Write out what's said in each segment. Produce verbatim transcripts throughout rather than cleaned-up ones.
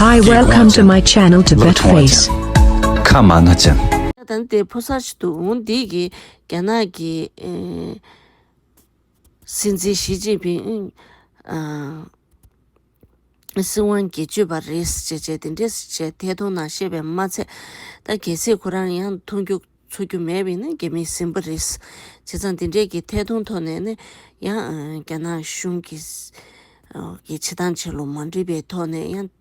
Hi, welcome to my channel, Tibet Face. ཁ་མ་ན་ཅན། ད་ནི་དེ་ཕོ་གསར་ཞིག་འདུག་འོང་འདི་གི་རྒྱ་ནག་གི་ཨེ་སྲིད་འཛིན་ཞི་ཅིན་ཕིང་ཨ་སྲིད་དབང་སྒེར་གཅོད་པ་རེད་ཅེས་བྱས་དེ་འདྲས་བྱས་ཐད་གཏོང་ནང་བཤད་པས་མ་ཚད། ད་གལ་སྲིད་ཁོ་རང་ཡང་མཐོང་རྒྱུ་ཚོར་རྒྱུ་མེད་པས་ན་རྒྱ་མིའི་ཟིན་པ་རེད། བྱས་ཙང་དེ་འདྲས་ཀྱི་ཐད་གཏོང་ཐོག་ནས་ནི་ཡང་ཨ་རྒྱ་ནག་གཞུང་གི་ཨ་གི་བྱེད་སྟངས་བྱེད་ལུགས་མ་འགྲིག་པའི་ཐོག་ནས་ཡང་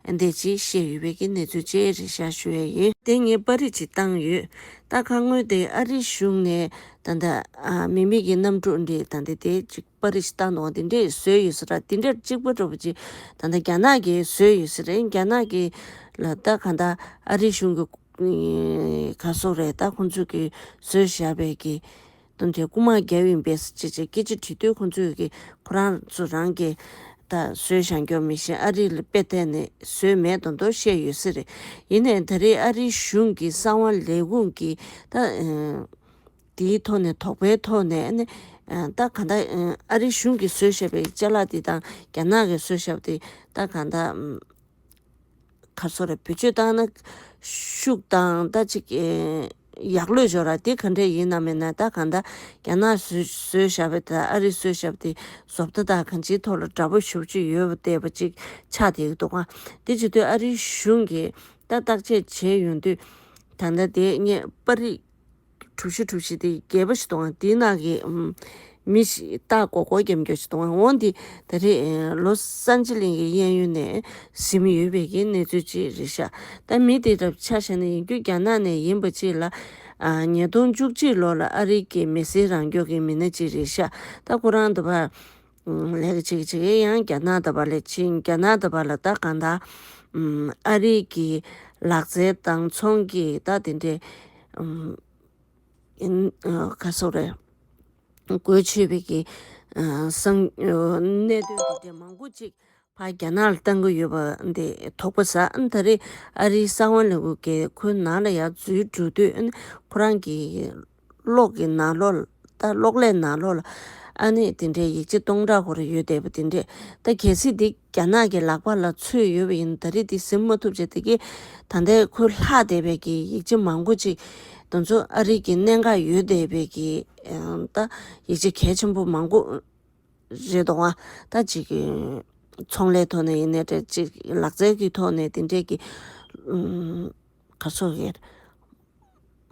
ཨ་འདས་ཅིག་བཤད་ཡོད་པའི་གི་གནས་ཚུལ་བཅས་རེད་ཤག་ཞུ་ཡས་ཡིན། དེ་ངས་པར་རིས་ཅིག་བཏང་ཡོད། ད་ཁ་སྔོན་དེ་ཨ་རིའི་གཞུང་ནས་ད་ལྟ་ཨ་མི་མེད་ཀྱི་གནམ་གྲུ་འདི་ད་ལྟ་དེ་ཅིག་པར་རིས་ཅིག་བཏང་འདུག་དེ་འདྲས་བཟོས་ཡོད་ཟེར་ར། དེ་འདྲས་གཅིག་པ་འདྲ་པོ་ཅིག་ད་ལྟ་རྒྱ་ནག་གིས་བཟོས་ཡོད་ཟེར་རེད། རྒྱ་ནག་གི་ལ་ད་ག་ད་ཨ་རིའི་གཞུང་གི་ག་སོགས་རེད། ད་ཁོང་ཚོས་ཀྱི་བཟོས་བཞག་པའི་གི་དོན་དེ་རྐུ་མ་རྒྱག་ཡིན་པས་ཅེས་བྱས་སྐད་ཆ་དྲིས་དུས་ཁོང་ཚོས་ཀྱི་ཁོ་རང་ཚོ་རང་གི་ད་བཟོས་བཞག་རྒྱུ་མི་ཤེས། ཨ་རི་ལ་དཔེ་བལྟས་ནས་བཟོས་མེད་དོན་དུ་བཤད་ཡོད་ས་རེད། ཡིན་ནའི་ད་རེས་ཨ་རིའི་གཞུང་གི་གསང་བ་ལས་ཁུངས་ཀྱི་ད་ཨ་དེའི་ཐོག་ནས་དོགས་པའི་ཐོག་ནས་ཨ་ནི་ཨ་ད་ག་ད་ཨ་ཨ་རིའི་གཞུང་གིས་བཟོས་བཞག་པའི་ཅ་ལག་དེ་དང་རྒྱ་ནག་གིས་བཟོས་བཞག་པ་དེ་ད་ག་ད་ཨ་ག་སོགས་རེད། བེད་སྤྱོད་བཏང་ན་ཤུགས་དང་ད་ཅིག་ཨེ་ཡག་ལོས་འབྱོར་ར་དེ་ག་འདྲས་ཡིན་ནམ་མིན་ན། ད་གང་ལྟར་རྒྱ་ནག་བཟོས་བཟོས་བཞག་པ་དང་ཨ་རི་བཟོས་བཞག་པ་དེ་བཟོ་ལྟ་དང་གང་ཅིའི་ཐོག་ལ་འདྲ་པོ་ཞེ་པོ་ཅིག་ཡོད་པ་བལྟས་པ་ཅིག་ཆགས་བསྡད་ཀྱི་འདུག་ག་དེ་བྱེད་དུས་ཨ་རིའི་གཞུང་གིས་ད་བརྟག་དཔྱད་བྱས་ཡོང་དུས་ད་ལྟ་དེ་ངས་པར་རིས་གྲུ་བཞི་གྲུ་བཞི་དེ་རྒྱས་པ་ཞིག་འདུག་ག་དེའི་ནང་གི་ཨམ་མི་ཞིག་རྟ་མགོ་སྐོར་རྒྱབ་མཁན་ཞིག་འདུག་ག་འོ་འདི་ད་རེས་ལོ་སན་ཅི་ལིང་གི་གཡས་གཡོན་ནས་ཟིན་ཡོད་པའི་གི་གནས་ཚུལ་ཅིག་རེད་ཤག་ད་མི་དེ་འདྲ་ཆ་བཞག་ན་ཡིན་རྒྱུ་རྒྱ་ནག་ནས་ཡིན་པ་ཅིག་ལ་ཉིས་སྟོང་བཅུ་གཅིག་ལོ་ལ་ཨ་རི་གི་མི་སེར་རང་སྐྱོང་གི་མི་སྣ་ཅིག་རེད་ཤག་ད་ཁོ་རང་འདི་བར་ལས་ཀ་བྱེད་ཀྱི་བྱེད་ཀྱི་ཡང་རྒྱ་ནག་འདི་བར་ལ་ཕྱིན། རྒྱ་ནག་འདི་བར་ལ་ད་གང་ལྟར་ཨ་རི་གི་ལག་རྩལ་དང་ཚོང་གི་ད་དེ་འདྲའི་ཨ་ག་སོགས་རེད། སྒོ་ཕྱེ་བའི་གི་ཨ་སང་ཨ་གནད་དོན་དེ་འདྲ་མང་པོ་ཅིག་ཕར་རྒྱ་ནག་ལ་བཏང་གི་ཡོད་པ་འདི་དོགས་པ་ཟ། ཨ་ད་རེས་ཨ་རིའི་གསང་བ་ལས་ཁུངས་ཀྱིས་ཁོའི་ནང་ལ་ཡར་འཛུལ་འགྲོ་དུས་ཨ་ཁོ་རང་གི་གློག་གི་ནང་ལོགས་ལ་ད་གློག་ཀླད་ནང་ལོགས་ལ་ཨ་ནི་དེ་འདྲའི་ཡིག་ཆ་སྟོང་ཕྲག་སྐོར་ཡོད་བསྡད་པ་དེ་འདྲས། ད་གལ་སྲིད་འདི་རྒྱ་ནག་གི་ལག་པ་ལ་ཚུད་ཡོད་པ་ཡིན་ན་ད་རེས་འདི་ཟིན་མ་ཐུབ་བྱས་དེ་གི་ད་ལྟའི་ཁོའི་ལྷག་བསྡད་པའི་གི་ཡིག་ཆ་མང་པོ་ཅིག་དེ་ཚོ་ཨ་རི་གི་གནད་འགག་ཡོད་བསྡད་པའི་གི་ཨ་ད་ཡིག་ཆ་གལ་ཆེན་པོ་མང་པོ་རེད་འདུག་ག་ད་ཅིག་གི་ཚོང་ལས་ཐོག་ནས་ཡིན་ནའི་འདྲ་ཅིག་ལག་རྩལ་གྱི་ཐོག་ནས་དེ་འདྲས་ཀྱི་ཨུམ་ག་ཚོད་ཡོད།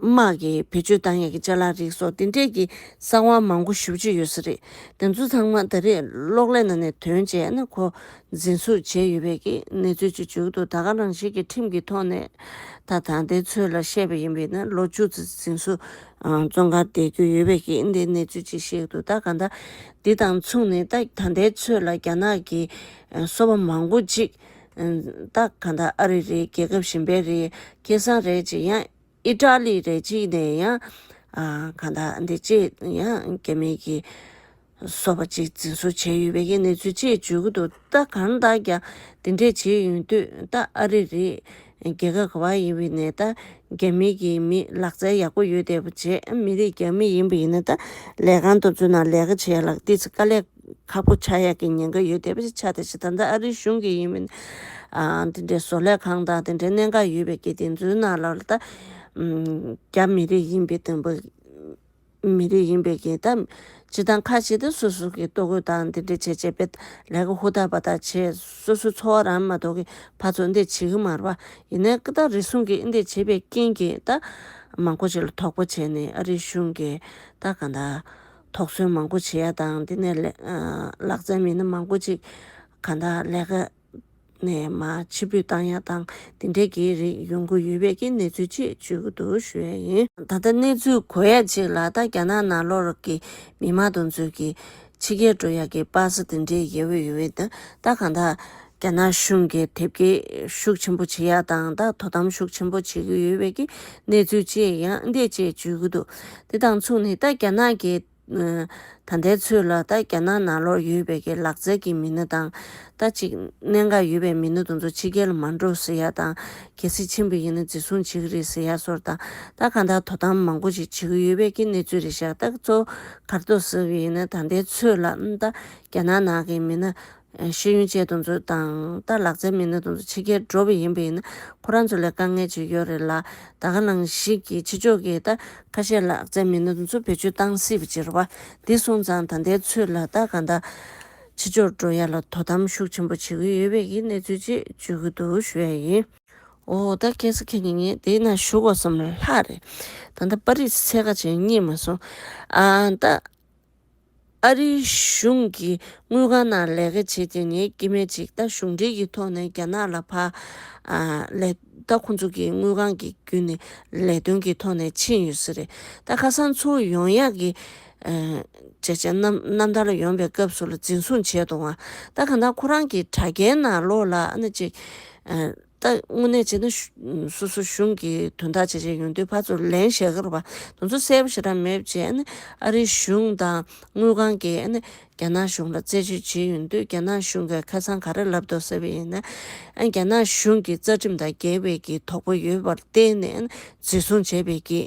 དམག་གི་བེད་སྤྱོད་བཏང་ཡས་ཀྱི་ཅ་ལག་རིགས་སོགས་དེ་འདྲས་ཀྱི་གསང་བ་མང་པོ་ཞེ་པོ་ཅིག་ཡོད་ས་རེད། དེ་ཚོ་ཚང་མ་ད་རེས་གློག་ཀླད་ནང་ནས་ཐོན་བྱས་ན་ཁོ་འཛིན་བཟུང་བྱས་ཡོད་པའི་གི་གནས་ཚུལ་ཅིག་བརྗོད་འདུག་ད་ག་རང་བཞིན་གྱི་ཁྲིམས་ཀྱི་ཐོག་ནས་ད་ད་ལྟའི་ཚོད་ལ་བཤད་པ་ཡིན་པས་ན་ལོ་བཅུ་ཙམ་འཛིན་བཟུང་བཙོན་ཁང་བསྡད་རྒྱུ་ཡོད་པའི་གི་འདི་གནས་ཚུལ་ཅིག་བཤད་འདུག་ད་ག་ད་འདི་དང་མཚུངས་ནས་ད་ད་ལྟའི་ཚོད་ལ་རྒྱ་ནག་གི་སོ་པ་མང་པོ་ཅིག་ད་ག་ད་ཨ་རི་རེད། རྒྱལ་ཁབ་གཞན་པའི་རེད། ཁ་སང་རེད་ཅིག་ཡང་། ཨི་ཊ་ལི་རེད་ཅིག་ནས་ཡང་ཨ་གང་ལྟར་འདི་ཅིག་ཡང་རྒྱ་མི་གི་སོ་པ་ཅིག་འཛིན་བཟུང་བྱས་ཡོད་པའི་གི་གནས་ཚུལ་ཅིག་བརྗོད་ཀྱི་འདུག་ད་གང་ལྟར་ཀྱང་འདི་འདྲས་བྱས་ཡོང་དུས་ད་ཨ་རི་རེད། རྒྱལ་ཁབ་ག་བ་ཡིན་པའི་ནས་ད་རྒྱ་མི་གི་མི་ལག་རྩལ་ཡག་པོ་ཡོད་བསྡད་པ་བྱས། མི་རིགས་རྒྱ་མི་ཡིན་པ་ཡིན་ན་ད་ལས་ཁང་དེ་ཚོའི་ནང་ལས་ཀ་བྱེད་ཡ་ལ་ཏོག་ཙམ་དཀའ་ལས་ཁག་པོ་ཆགས་ཡག་གི་ཉེན་ཁ་ཡོད་བསྡད་པ་ཞིག་ཆགས་བསྡད་ཤག་ད་ལྟ་ཨ་རིའི་གཞུང་གིས་ཡིན་མིན་ཨ་འདི་འདྲའི་བཟོ་ལས་ཁང་དང་དེ་འདྲའི་གནད་འགག་ཡོད་པའི་གི་དེ་ཚོའི་ནང་ལ་ད་ཨམ་རྒྱ་མི་རིགས་ཡིན་པའི་དོན་པ་མི་རིགས་ཡིན་པའི་གི་ད་སྤྱིར་བཏང་ཁ་ཤས་དེ་སོ་སོ་གི་ལྟོ་གོས་དང་དེ་འདྲ་བྱས་བྱས་པའི་ལས་ཀ་ཧུར་ཐག་པ་ཐག་བྱས། སོ་སོའི་འཚོ་བ་རང་མ་གཏོགས་གི་ཕར་ཚུར་འདི་བྱེད་ཀྱི་མ་རེད་པ། ཡིན་ནའི་ཀི་ད་རེ་ཟུང་གིས་འདི་བྱས་པའི་རྐྱེན་གྱིས་ད་མང་པོ་ཅིག་ལ་དོགས་པ་བྱས་ནས་ཨ་རིའི་གཞུང་གིས་ད་གང་ལྟར། དོགས་ཟོན་མང་པོ་བྱེད་ཡ་དང་། དེ་ནས་ལས་ཨ་ལག་རྩལ་མི་སྣ་མང་པོ་ཅིག་གང་ལྟར་ལས་ཀ་ནས་མར་ཕྱིར་འབུད་བཏང་ཡ་དང་དེ་འདྲའི་གི་རིགས་ཡོང་གི་ཡོད་པའི་གི་གནས་ཚུལ་ཅིག་བརྗོད་ཀྱི་འདུག་ཞུ་ཡ་ཡིན། ད་ལྟ་གནས་ཚུལ་གོ་ཡ་ཅིག་ལ་ད་རྒྱ་ནག་ནང་ལོགས་ཀྱི་མི་མང་དེ་ཚོས་གི་ཕྱི་རྒྱལ་འགྲོ་ཡ་གི་པ་སེ་དེ་འདྲའི་ཡོད་ཡོད་ཡོད་དེ། ད་གང་ལྟར་རྒྱ་ནག་གཞུང་གིས་དེབ་སྐྱེལ་ཤུགས་ཆེན་པོ་བྱེད་ཡ་དང་ད་དོ་དམ་ཤུགས་ཆེན་པོ་བྱེད་ཀྱི་ཡོད་པའི་གི་གནས་ཚུལ་ཅིག་ཡང་འདི་བཅས་བརྗོད་ཀྱི་འདུག་དེ་དང་མཚུངས་ནས་ད་རྒྱ་ནག་གི་ད་ལྟའི་ཚོད་ལ་ད་རྒྱ་ནག་ནང་ལོགས་ཡོད་པའི་གི་ལག་རྩལ་གྱི་མི་སྣ་དང་། ད་ཅིག་གནད་འགག་ཡོད་པའི་མི་སྣ་དེ་ཚོ་ཕྱི་རྒྱལ་ལ་མ་འགྲོ་ཟེར་ཡ་དང་། གལ་སྲིད་ཕྱིན་པ་ཡིན་ན་འཛིན་བཟུང་བྱེད་ཀྱི་རེད་ཟེར་ཡ་སོགས་དང་། ད་གང་ལྟར་དོ་དམ་མང་པོ་ཞིག་བྱེད་ཀྱི་ཡོད་པའི་གི་གནས་ཚུལ་རེད་ཤག་ད་གཙོ་བོ་ག་རེ་འདུག་ཟེར་བ་ཡིན་ན་ད་ལྟའི་ཚོད་ལ་ད་རྒྱ་ནག་ནང་གི་མི་སྣ་ ཤེས་ཡོན་ཅན་དེ་ཚོ་དང་ད་ལག་རྩལ་མི་སྣ་དེ་ཚོ་ཕྱི་རྒྱལ་འགྲོ་བ་ཡིན་པ་ཡིན་ན་ཁོ་རང་ཚོ་ལ་དཀའ་ངལ་ཅིག་ཡོད་རེད་ལ། ད་ག་ནང་བཞིན་གྱི་ཕྱི་ཕྱོགས་ཀྱི་ད་ཁ་ཤས་ལག་རྩལ་མི་སྣ་དེ་ཚོ་བེད་སྤྱོད་བཏང་སྲིད་པ་ཅིག་རེད་བ། འདི་སོང་ཙང་ད་ལྟའི་ཚོད་ལ་ད་ག་ད་ཕྱི་ཕྱོགས་འགྲོ་ཡ་ལ་དོ་དམ་ཤུགས་ཆེན་པོ་བྱེད་ཀྱི་ཡོད་པའི་གི་གནས་ཚུལ་ཅིག་བརྗོད་ཀྱི་འདུག་ཞུ་ཡ་ཡིན། འོ་ད་ཁ་སང་ཁ་ཉིན་ངས་དེའི་ནང་ཞུ་དགོས་བསམ་ལ་ལྷག་རེད། ད་ལྟ་པ་རི་སི་ཚད་ཀ་ཅིག་རྙེད་མ་སོང་། ཨ་ད། ཨ་རིའི་གཞུང་གི་དངུལ་ཁང་ནང་ལས་ཀ་བྱེད་མཁན་ནི་སྐྱེ་དམན་ཅིག་ད་གཞུང་འབྲེལ་གྱི་ཐོག་ནས་རྒྱ་ནག་ལ་ཕར་ཨ་ལས་ད་ཁོང་ཚོ་གི་དངུལ་ཁང་གི་བརྒྱུད་ནས་ལས་དོན་གྱི་ཐོག་ནས་ཕྱིན་ཡོད་ས་རེད། ད་ཁ་སང་ཚུར་ཡོང་ཡག་གི་ཨ་བྱས་བྱས་རྣམ་རྣམ་ཐར་ལ་ཡོང་པའི་སྐབས་སུ་ལ་འཛིན་བཟུང་བྱས་འདུག་ག་ད་ག་ད་ཁོ་རང་གི་དྲ་རྒྱའི་ནང་ལོགས་ལ་ཨ་ནི་ཅིག་ཨ། ད་དངོས་གནས་བྱས་ན་ཤུ་སོ་སོ་གཞུང་གི་དོན་དག་བྱས་བྱས་ཡོང་དུས་ཕར་ཚུར་ལན་བཤད་ཀྱི་རེད་པ། དེ་ཚོ་གསལ་པོ་ཞེ་དྲག་མེད་པ་བྱས་ནས་ཨ་རིའི་གཞུང་དང་དངུལ་ཁང་གིས་ཨ་ནི་རྒྱ་ནག་གཞུང་ལ་རྩད་གཅོད་བྱས་ཡོང་དུས་རྒྱ་ནག་གཞུང་གིས་ཁ་སང་ག་རེ་ལབ་འདུག་ཟེར་བ་ཡིན་ན། ཨ་རྒྱ་ནག་གཞུང་གི་རྩ་ཁྲིམས་དང་འགལ་བའི་གི་དོགས་པ་ཡོད་པར་བརྟེན་ནས་ཨ་ནི་འཛིན་བཟུང་བྱས་པའི་གི་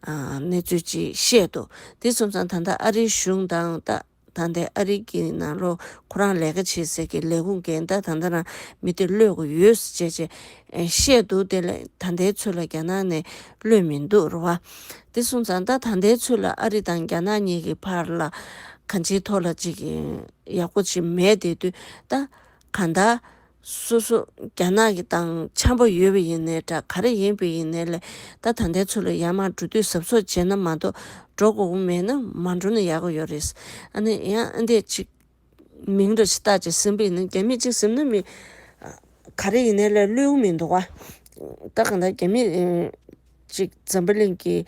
ཨ་གནས་ཚུལ་ཅིག་བཤད་འདུག་དེ་སོང་ཙང་ད་ལྟ་ཨ་རིའི་གཞུང་དང་ད། ད་ལྟའི་ཨ་རི་གི་ནང་ལོགས་ཁོ་རང་ལས་ཀ་བྱེད་སའི་གི་ལས་ཁུངས་འགན་ད་ད་ལྟ་རང་མི་དེ་གློད་དགོས་ཡོད་ཟེར་བྱས་བྱས་བཤད་འདུག་དེ་ལས་ད་ལྟའི་ཚོད་ལ་རྒྱ་ནག་ནས་གློད་མི་འདུག་རེད་བ། དེ་སོང་ཙང་ད་ད་ལྟའི་ཚོད་ལ་ཨ་རི་དང་རྒྱ་ནག་གཉིས་ཀྱི་བར་ལ་གང་ཅིའི་ཐོག་ལ་ཅིག་ཡག་པོ་ཅིག་མེད་བསྡད་དུས་ད་གང་ལྟར། སོ་སོ་རྒྱ་ནག་གི་དང་འཆམ་པོ་ཡོད་པ་ཡིན་ནའི་འདྲ་ག་རེ་ཡིན་པ་ཡིན་ནའི་ལས་ད་ད་ལྟའི་ཚོད་ལ་ཡར་མར་འགྲོ་དུས་གཟབ་གཟབ་བྱས་ན་མ་གཏོགས་འགྲོ་དགོས་མེད་ན་མ་འགྲོ་ན་ཡག་གི་ཡོད་རེད། ཨ་ནི་ཡང་ཨ་འདས་ཅིག་མིང་རེ་ཞིག་བཏགས་ཅིག་ཟིན་པ་ཡིན་ན་རྒྱ་མི་ཅིག་ཟིན་ན་མི་ག་རེ་ཡིན་ནའི་ལས་གློད་མི་འདུག་བ། ད་གང་ལྟར་རྒྱ་མི་ཅིག་འཛམ་བུ་གླིང་གི་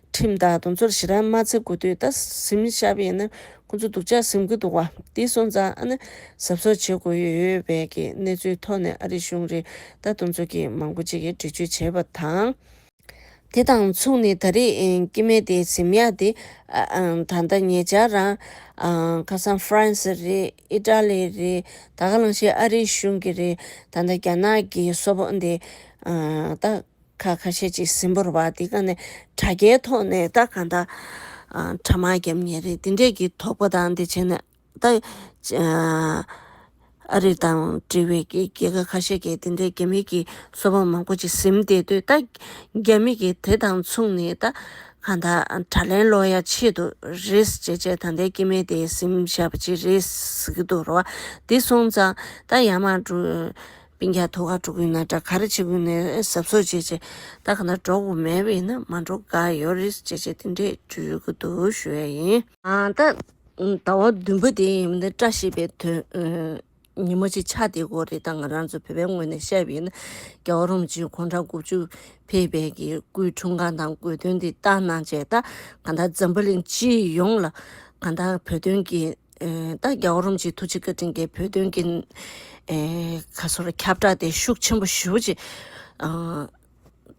ཁྲིམས་དང་དེ་ཚོར་ཞེ་དྲག་མ་ཚིག་དགོས་དུས་ད་ཟིན་བཞག་པ་ཡིན་ན་ཁོ་ཚོ་སྡུག་ཅག་ཟིན་གི་འདུག་བ། དེ་སོང་ཙང་ཨ་ནི་གཟབ་གཟབ་བྱེད་དགོས་ཡོད་པའི་གི་གནས་ཚུལ་ཐོག་ནས་ཨ་རི་གཞུང་རེད་ད་དེ་ཚོ་གི་མང་པོ་ཅིག་གིས་འགྲེལ་བརྗོད་བྱས་པ་དང་། དེ་དང་མཚུངས་ནས་ད་རེས་ཨེ་སྐྱེ་དམན་དེ་ཟིན་ཡག་དེ་ཨ་ཨ་ད་ལྟ་ཉེ་ཆར་རང་ཨ་ཁ་སང་ཧྥ་རན་སི་རེད། ཨི་ཊ་ལི་རེད། ད་ག་ནང་བཞིན་ཨ་རིའི་གཞུང་གི་རེད། ད་ལྟ་རྒྱ་ནག་གི་སོ་པ་འདི་ཨ་ད། ཁ་ཁ་ཤས་ཅིག་ཟིན་པ་རེད་བ། དེ་ག་ནས་དྲ་རྒྱའི་ཐོག་ནས་ད་གང་ལྟར་ཨ་དྲ་དམར་བརྒྱབ་མཁན་རེད། དེ་འདྲས་ཀྱི་དོགས་པ་དང་དེ་བྱས་ནས་ད་ཨ་ཨ་རི་དང་འབྲེལ་བའི་གི་རྒྱལ་ཁབ་ཁ་ཤས་ཀྱིས་དེ་འདྲས་རྒྱ་མི་གི་སོ་པ་མང་པོ་ཅིག་ཟིན་བསྡད་དུས་ད་རྒྱ་མི་གི་དེ་དང་མཚུངས་ནས་ད་གང་ལྟར་དྲ་ལན་སློག་ཡ་ཆེད་དུ་རེད་ཟེར་བྱས་བྱས་ད་ལྟའི་སྐྱེ་དམན་དེ་ཟིན་བཞག་པ་ཅིག་རེད་ཟེར་གྱི་འདུག་རེད་བ། དེ་སོང་ཙང་ད་ཡར་མར་འགྲོ། སྤུན་ཀྱག་ཐུག་ག་འགྲོ་གི་ཡོད་ན་འདྲ་ག་རེ་བྱེད་ཀྱི་ཡོད་ན་གཟབ་གཟབ་བྱས་བྱས་ད་ག་ན་འགྲོ་དགོས་མེད་པ་ཡིན་ན་མ་འགྲོ་དགའ་ཡོད་རེད་བྱས་བྱས་དེ་འདྲས་བརྗོད་ཀྱི་འདུག་ཞུ་ཡ་ཡིན། ཨ་ད་ཟླ་བ་བདུན་པ་དེ་ཡིན་ན་བཀྲ་ཤིས་པའི་དོན་ཉིན་མོ་ཅིག་ཆགས་བསྡད་ཀྱི་ཡོད་རེད། ད་ང་རང་ཚོ་བོད་པའི་ངོས་ནས་བཤད་པ་ཡིན་ན་རྒྱལ་བ་རིན་པོ་ཆེ་དགུང་གྲངས་དགུ་བཅུ་ཕེབས་པའི་གི་སྐུའི་འཁྲུངས་སྐར་དང་དགོས་འདུན་དེ་བཏང་གནང་བྱས་ད་ག་ད་འཛམ་བུ་གླིང་སྤྱི་ཡོངས་ལ་ག་ད་བོད་དོན་གྱི་ཨེ་ད་རྒྱལ་བ་རིན་པོ་ཆེའི་ཐུགས་རྗེ་བཀའ་དྲིན་གྱིས་བོད་དོན་གྱི་ཨེ་ག་སོ་ར་ཁྱབ་བསྒྲགས་དེ་ཤུགས་ཆེན་པོ་ཞེ་པོ་ཅིག་ཨ་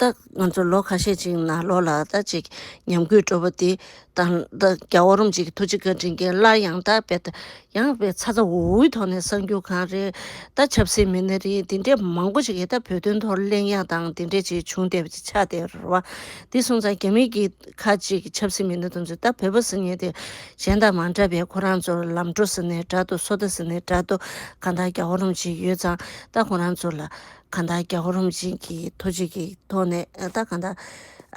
ད་ང་ཚོ་ལོ་ཁ་ཤས་ཅིག་ནང་ལོགས་ལ་ད་ཅིག་ཉམས་རྒུད་འགྲོ་བ་དེ་དང་ད་རྒྱལ་བ་རིན་པོ་ཆེ་གི་ཐུགས་རྗེ་བཀའ་དྲིན་གྱིས་སླར་ཡང་ད་དཔེ་ད་ཡང་དཔེ་ཚ་ཚ་འུར་འུར་ཐོག་ནས་གསར་འགྱུར་ཁང་རེད། ད་ཆབ་སྲིད་མི་སྣ་རེད། དེ་འདྲས་མང་པོ་ཅིག་གིས་ད་བོད་དོན་ཐོག་གླེང་ཡག་དང་དེ་འདྲས་ཅིག་བྱུང་བསྡད་པ་ཅིག་ཆགས་བསྡད་རེད་བ། དེ་སོང་ཙང་རྒྱ་མི་གི་ཁ་ཅིག་གི་ཆབ་སྲིད་མི་སྣ་དེ་ཚོས་ད་བོད་པ་ཟེར་མཁན་དེ་གཞན་དང་མ་འདྲ་བའི་ཁོ་རང་ཚོར་ལམ་འགྲོ་ཟེར་ནའི་འདྲ་འདུག་བསོད་བདེ་ཟེར་ནའི་འདྲ་འདུག་གང་ལྟར་རྒྱལ་བ་རིན་པོ་ཆེ་ཡོད་ཙང་ད་ཁོ་རང་ཚོ་ལ་གང་ལྟར་རྒྱལ་བ་རིན་པོ་ཆེ་གི་ཐུགས་རྗེ་གི་ཐོག་ནས་ད་གང་ལྟར་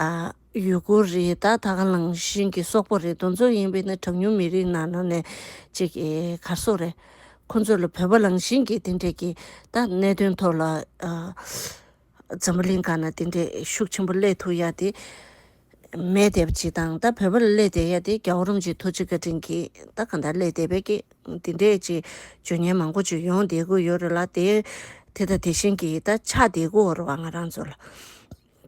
ཨ་ཡུ་གུར་རེད། ད་ད་ག་ནང་བཞིན་གྱི་སོག་པོ་རེད། དེ་ཚོ་ཡིན་པས་ན་གྲངས་ཉུང་མི་རིགས་ནང་ལོགས་ནས་ཅིག་ག་སོག་རེད། ཁོ་ཚོ་ལ་བོད་པ་ནང་བཞིན་གྱི་དེ་འདྲས་ཀྱི་ད་གནད་དོན་ཐོག་ལ་ཨ། འཛམ་བུ་གླིང་སྒང་ན་དེ་འདྲའི་ཤུགས་ཆེན་པོ་སླེབས་ཐུབ་ཡ་དེ་མེད་བསྡད་པ་ཅིག་དང་། ད་བོད་པ་ལ་སླེབས་བསྡད་ཡ་དེ་རྒྱལ་བ་རིན་པོ་ཆེའི་ཐུགས་རྗེ་བཀའ་དྲིན་གྱིས་ད་གང་ལྟར་སླེབས་བསྡད་པའི་གི་དེ་འདྲའི་ཅིག་བརྗོད་མཁན་མང་པོ་ཅིག་ཡོང་བསྡད་ཀྱི་ཡོད་རེད་ལ། དེ་དེ་དང་དེ་བཞིན་གྱི་ད་ཆགས་བསྡད་ཀྱི་ཡོད་རེད་བ། ང་རང་ཚོ་ལ་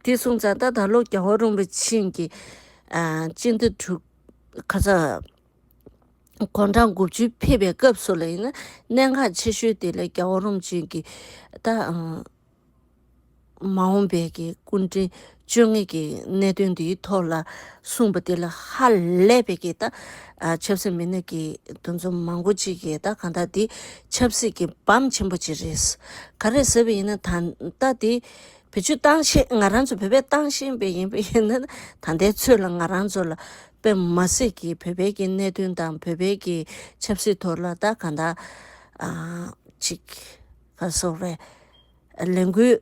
དེ་སོང་ཙང་ད་ད་ལོ་རྒྱལ་བ་རིན་པོ་ཆེ་གི་ཨ་སྤྱི་ཟླ་དྲུག་ཁ་ས་དགུང་གྲངས་དགུ་བཅུ་ཕེབས་པའི་སྐབས་སུ་ལ་ཡིན་ན་གནད་འགག་ཆེ་ཤོས་དེ་ལ་རྒྱལ་བ་རིན་པོ་ཆེ་གི་ད་ཨ། མ་འོངས་པའི་གི་སྐུ་ཕྲེང་བཅོ་ལྔ་གི་གནད་དོན་འདིའི་ཐོག་ལ་གསུངས་པ་དེ་ལ་ཧ་ལས་པའི་གི་ད་ཨ་ཆབ་སྲིད་མི་སྣ་གི་དེ་ཚོ་མང་པོ་ཅིག་གིས་ད་གང་ལྟར་འདི་ཆབ་སྲིད་ཀྱི་སྦྲམ་ཆེན་པོ་ཅིག་རེད། ག་རེ་ཟེར་བ་ཡིན་ན་ད་ལྟ་འདི་བེད་སྤྱོད་བཏང་ཤེས། ང་རང་ཚོ་བོད་པས་བཏང་ཤེས་པ་ཡིན་པ་ཡིན་ན་ད་ལྟའི་ཚོད་ལ་ང་རང་ཚོ་ལ་དཔེ་མ་སྲིད་ཀྱི་བོད་པའི་གི་གནད་དོན་དང་བོད་པའི་གི་ཆབ་སྲིད་ཐོག་ལ་ད་གང་ལྟར་ ཨ་ཅིག་ག་སོག་རེད། ལས་འགུལ་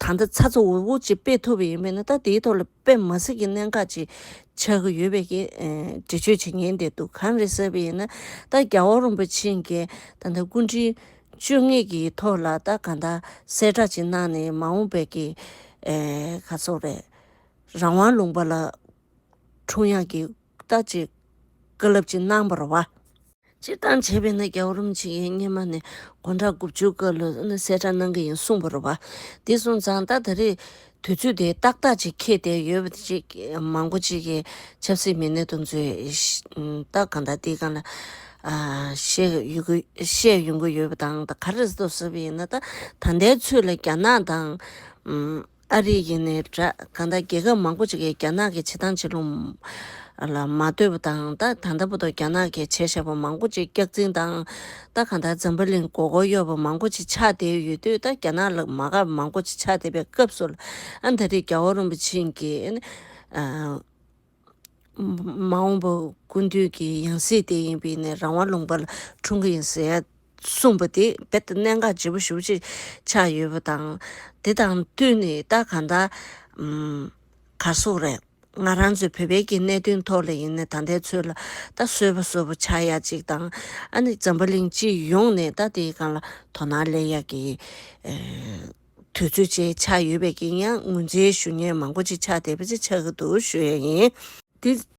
ད་ལྟ་ཚ་ཚ་འུར་འུར་ཅིག་སྤེལ་ཐུབ་པ་ཡིན་པས་ན། ད་དེའི་ཐོག་ལ་དཔེ་མ་སྲིད་ཀྱི་གནད་འགག་ཅིག་ཆགས་ཀྱི་ཡོད་པའི་གི་ཨེ་འགྲེལ་བརྗོད་བྱེད་མཁན་དེ་འདུག་གང་རེད་ཟེར་བ་ཡིན་ན། ད་རྒྱལ་བ་རིན་པོ་ཆེ་གིས་ད་ལྟ་སྐུ་ཕྲེང་བཅུ་གཉིས་ཀྱི་ཐོག་ལ་ད་གང་ལྟར་གསལ་བསྒྲགས་ཅིག་གནང་ནས། མ་འོངས་པའི་གི་ཨེ་ག་སོག་རེད། རང་དབང་ལུང་པ་ལ་འཁྲུངས་ཡག་གི་ད་ཅིག་བཀའ་སློབ་ཅིག་གནང་བ་རེད་བ། སྤྱིར་བཏང་བྱས་པས་ན། རྒྱལ་བ་རིན་པོ་ཆེ་གིས་སྔོན་མ་ནས་དགུང་གྲངས་དགུ་བཅུ་སྐབས་ལ་ནི་གསལ་བསྒྲགས་གནང་གི་ཡིན་གསུངས་པ་རེད་བ། དེ་སོང་ཙང་ད་ད་རེས་དུས་ཚོད་དེ་ཏག་ཏག་ཅིག་འཁེལ་བསྡད་ཡོད་པ་ཅིག་མང་པོ་ཅིག་གིས་ཆབ་སྲིད་མི་སྣ་དེ་ཚོས་ད་གང་ལྟར་དེའི་སྒང་ལ་ཨ་བཤད་ཡོང་གི་བཤད་ཡོང་གི་ཡོད་པ་དང་། ད་ག་རེ་ཟེར་ཟེར་བ་ཡིན་ན། ད་ད་ལྟའི་ཚོད་ལ་རྒྱ་ནག་དང་ཨ་རི་ཡིན་ནའི་འདྲ། གང་ལྟར་རྒྱལ་ཁབ་མང་པོ་ཅིག་གིས་རྒྱ་ནག་གི་བྱེད་སྟངས་བྱེད་ལུགས་ལ་མ་ལྟོས་པ་དང་། ད་ད་ལྟ་བར་དུ་རྒྱ་ནག་གིས་བྱས་བཞག་པ་མང་པོ་ཅིག་སྐྱག་རྫུན་དང་། ད་གང་ལྟར་འཛམ་བུ་གླིང་མགོ་སྐོར་གཡོག་པ་མང་པོ་ཅིག་ཆགས་བསྡད་ཡོད་དུས། ད་རྒྱ་ནག་ལ་མ་དགའ་བ་མང་པོ་ཅིག་ཆགས་བསྡད་པའི་སྐབས་སུ་ལ། ཨ་ད་རེས་རྒྱལ་བ་རིན་པོ་ཆེ་གིས་ཨ་མ་འོངས་པ་སྐུ་མདུན་གྱི་ཡང་སྲིད་དེ་ཡིན་པས་ན་རང་དབང་ལུང་པ་ལ་འཁྲུངས་ཀྱི་ཡིན་ཟེར་གསུངས་པ་དེ་རྦད་དེ་གནད་འགག་ལྗིད་པོ་ཞེ་པོ་ཅིག་ཆགས་ཡོད་པ་དང་། དེ་དང་བསྟུན་ནས་ད་གང་ལྟར་ཨམ་ག་སོག་རེད། ང་རང་ཚོའི་བོད་པའི་གི་གནད་དོན་ཐོག་ལ་ཡིན་ན། ད་ལྟའི་ཚོད་ལ་ད་བཟོད་པ་བཟོད་པ་ཆགས་ཡ་ཅིག་དང་། ཨ་ནི་འཛམ་བུ་གླིང་སྤྱི་ཡོངས་ནས་ད་དེའི་སྒང་ལ་དོ་སྣང་སླེབས་ཡ་གི་ཨེ་དུས་ཚོད་ཅིག་ཆགས་ཡོད་པའི་གི་ཡང་ངོས་འཛིན་ཞུ་མཁན་མང་པོ་ཅིག་ཆགས་བསྡད་པ་ཅིག་ཆགས་ཀྱི་འདུག་ཞུ་ཡ་ཡིན། དེ་